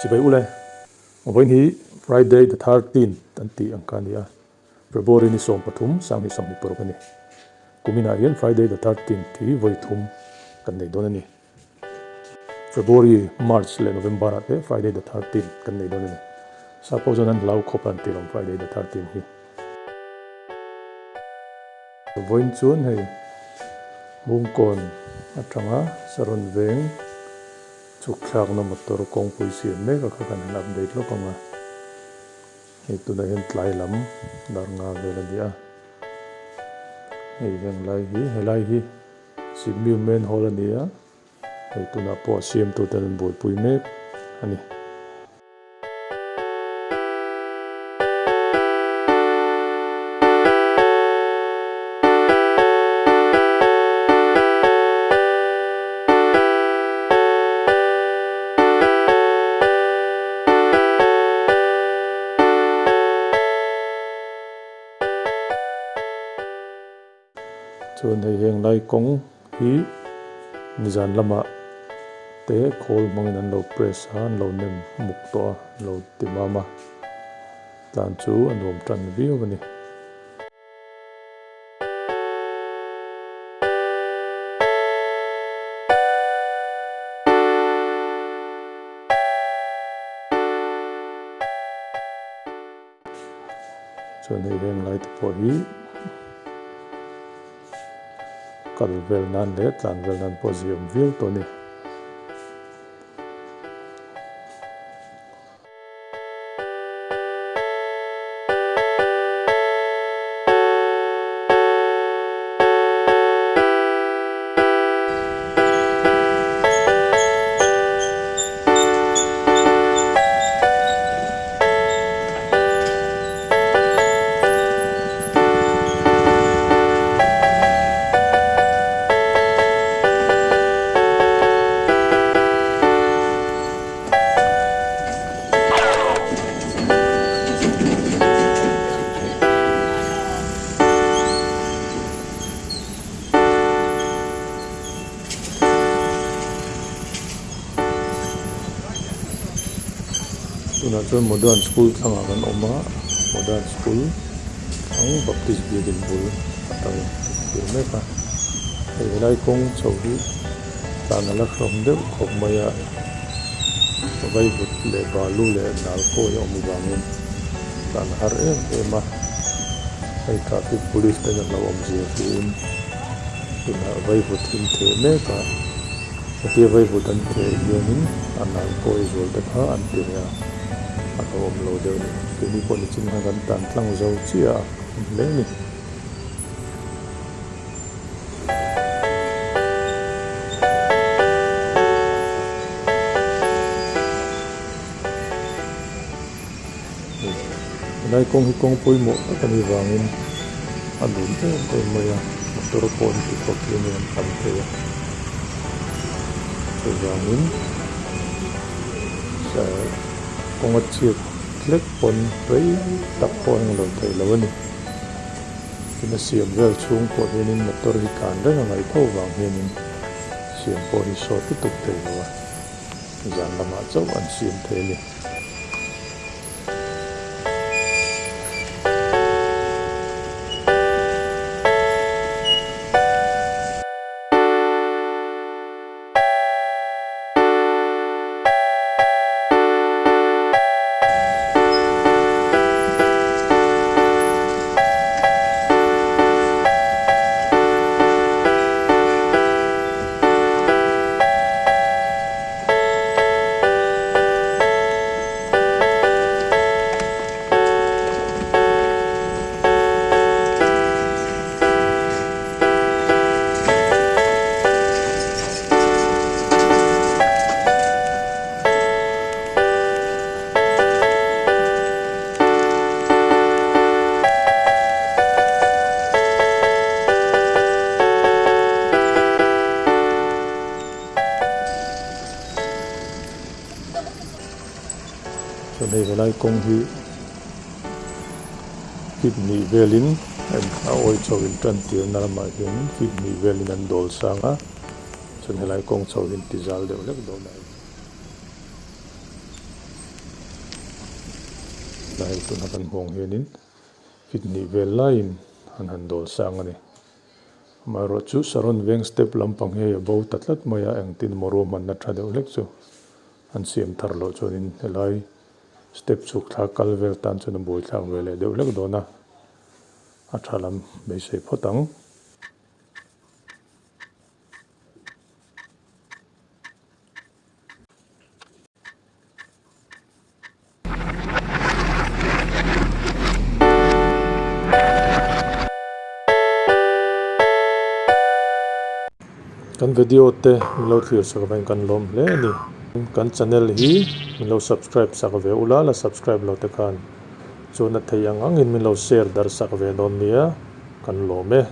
Chibai ule, vawiin hi Friday the thirteenth an tih ang kha a ni a, February ni 13 2026 a ni. Kuminah hian Friday the thirteenth hi vawi thum kan nei dawn a ni. February, March leh November ah te Friday the thirteenth kan nei dawn a ni. Sap ho chuan an hlau khawp a an ti lawm Friday the thirteenth hi. Vawiin chuan hei Bungkawn atanga Saron veng chhuk thlakna motor kawngpui siam mek a kha kan han update lawk ang a. Hei tunah hian tlai lam dar nga vel a ni a. Hei heng lai hi helai hi Sipmiu main hall a ni a, hei tunah pawh a siamtute an buaipui mek a ni. Chuan hei heng lai kawng hi nizan lamah te khawl hmangin an lo press a, an lo nem muk tawh a, an lo ti mam a, tlan chu a nuam tan viau a ni. Chuan hei heng lai te pawh hi kal vel nan leh tlan vel nan pawh ziaawm viau tawh a ni. Tunah chuan Modern School thlangah kan awm a, Modern School thlang Baptist Biakin bul atangin kan thlir mek a, hei helai kawng chho hi tlan a la hrawm deuh khawp mai a, vaivut leh balu leh nal kawi a awm avangin tlan a har em em a, hei traffic police ten a hlauhawm zia hriin tunah vaivut in theh mek a. Hetia vaivut an theh hianin a nal kawi zual te kha an ti reh a, a hlauhawm lo deuh a ni. Keini pawh nichin khan kan tan tlang zo chiah a, awm hle a ni. Helai kawng hi kawng pawimawh tak a nih vangin a lun em em mai a, motor pawh an ti khawp hian an tam thei a, chuvangin kawnga chhiat hlek pawn rei tak pawh a englo theih loh a ni. Tin a siam vel chhung pawh hianin motor hi tlan reng a ngaih tho vang hianin siam pawh hi sawt lutuk thei lo a, zan lamah chauh an siam thei a ni. Chuan hei helai kawng hi feet hnih velin a awi chho in tan tirna lamah hian feet hnih velin an dawl sang a chuan helai kawng chho hi an ti zal deuh hlek dawn a. Helai tuna kan hmuh ang hianin feet hnih vel laiin an han dawl sang a ni. Amaherawhchu Saron veng step lampang hi hei a bo ta tlat mai a, engtin emaw ruahmanna tha deuh hlek chu an siam thar loh chuanin helai step chhuk thla kal vel tan chuan a buaithlak ve leh deuh hlek dawn a, a tha lam beisei phawt ang. Kan video te min lo thlir sak avangin kan lawm hle a ni. Kan channel hi min lo subscribe sak ve ula, la subscribe lo te khan chuan a thei ang angin min lo share darh sak ve dawn nia, kan lawm e.